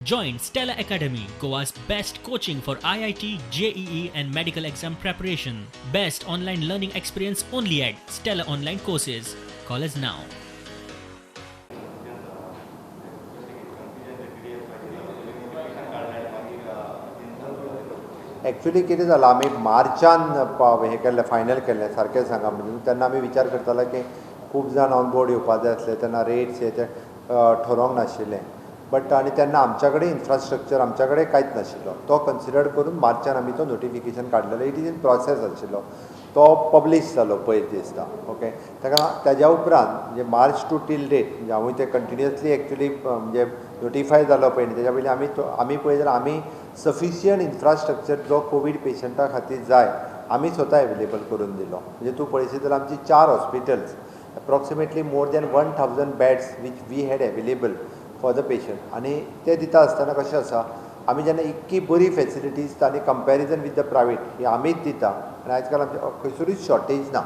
Join Stella Academy, Goa's best coaching for IIT, JEE and medical exam preparation. Best online learning experience only at Stella Online Courses. Call us now. Actually कितें जालां, आमी मार्चान हें केल्लें, final केल्लें. सारकें सांगा म्हणजे तेन्ना आमी विचार करताले की खूब जाण ऑन बोर्ड येवपा जाय आसले, तेन्ना रेट्स हे ते ठरोवंक नाशिल्ले. बट आनी तेन्ना आमच्या कडेन इन्फ्रास्ट्रक्चर आमच्या कडेन कांयच नाशिल्लो, तो कन्सिडर करून मार्चान आमी तो नोटिफिकेशन काडलेलो. It is in process आशिल्लो, तो पब्लीश जालो पयर दिसता. ओके, ताका ताज्या उपरांत म्हणजे मार्च टू टील डेट म्हणजे हांवूय ते कंटिन्युअसली एक्चुली म्हणजे नोटिफाय जालो पळय न्ही, तेज्या पयलीं आमी तो आमी पळय जाल्यार आमी सफिशियंट इन्फ्रास्ट्रक्चर जो कोवीड पेशंटा खातीर जाय आमी स्वता एवेलेबल करून दिलो. म्हणजे तूं पळयशी जाल्यार आमची 4 hospitals approximately more than 1000 beds which we had available for the patient. आनी ते दिता आसतना कशें आसा, आमी जेन्ना इतकी बरी फेसिलिटीज आनी कंपॅरिजन विथ the private ही आमीच दिता. आनी आयज काल आमचे खंयसरूच शॉर्टेज ना,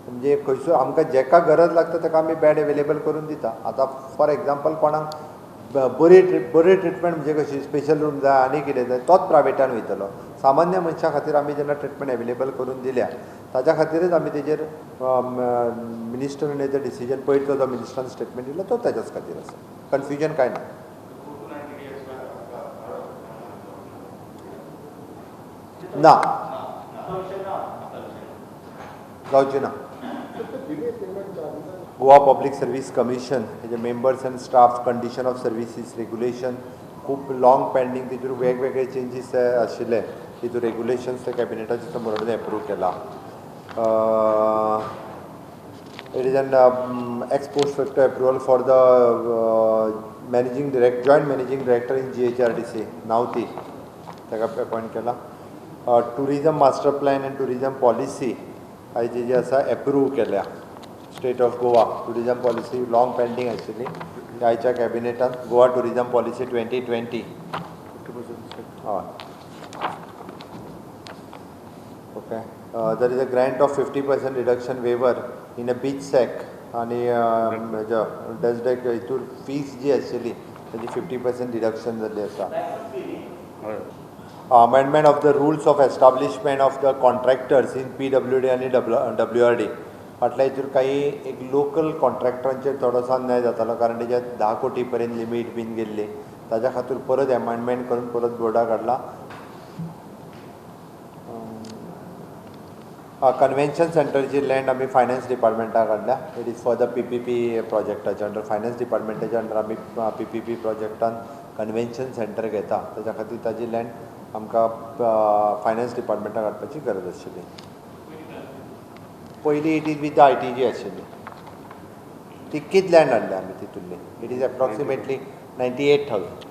म्हणजे खंयसर आमकां जेका गरज लागता ताका आमी बेड एवेलेबल करून दिता. आतां फॉर एग्जाम्पल कोणाक बरी ट्रिटमेंट म्हणजे कशी स्पेशल रूम जाय आनी कितें जाय तोच प्रायवेटान वयतलो. सामान्य मनशा खातीर आमी जेन्ना ट्रिटमेंट एवेलेबल करून दिल्या ताज्या खातीरच आमी तेजेर मिनिस्टरान ते डिसिजन पयर जो मिनिस्टरान स्टेटमेंट दिलो तो ताज्याच खातीर आसा. कन्फ्युजन कांय ना. ना जावचें ना. गोवा पब्लीक सर्वीस कमिशन हेजे members and staff condition of services regulation खूब लाँग पेंडींग, तेजेर वेगवेगळे चेंजीस आशिल्ले, तितून रेगुलेशन्स ते कॅबिनेटाच्या समोर एप्रूव केला. It is an ex post facto approval for the managing direct joint managing director in GHRDC Navti ताका अपॉयंट केला. Tourism master plan and tourism policy हाजी जी आसा एप्रूव केल्या. State of Goa tourism policy long pending आशिल्ली, आयच्या कॅबिनेटान Goa tourism policy 2020. हय, okay. There is a grant of 50% reduction waiver in a beach SAC आनी डेस्डेक हितूर फीस जी आशिल्ली ताजी 50% रिडक्शन जाल्ली आसा. Amendment of the rules of establishment of the contractors in PWD आनी WRD. फाटल्या हितूर काही एक लोकल कॉन्ट्रॅक्टरांचेर थोडोसो अन्याय जातालो, कारण तेज्या 10 कोटी पर्यंत लिमीट बीन गेल्ली, ताज्या खातीर परत एमेंडमेंट करून परत बोर्डा काडला. कन्व्हेन्शन सेंटरची लँड आमी फायनान्स डिपार्टमेंटाक काडल्या. It is for the PPP प्रोजेक्टाच्या under, finance डिपार्टमेंटाच्या under आमी PPP प्रोजेक्टान कन्व्हेन्शन सेंटर घेता, ताज्या खातीर ताजी लँड आमकां फायनान्स डिपार्टमेंटाक हाडपाची गरज आशिल्ली. पयलीं it is with the ITG आशिल्ली, तितकीच लँड हाडल्या आमी तितूंतली. It is approximately 98,000.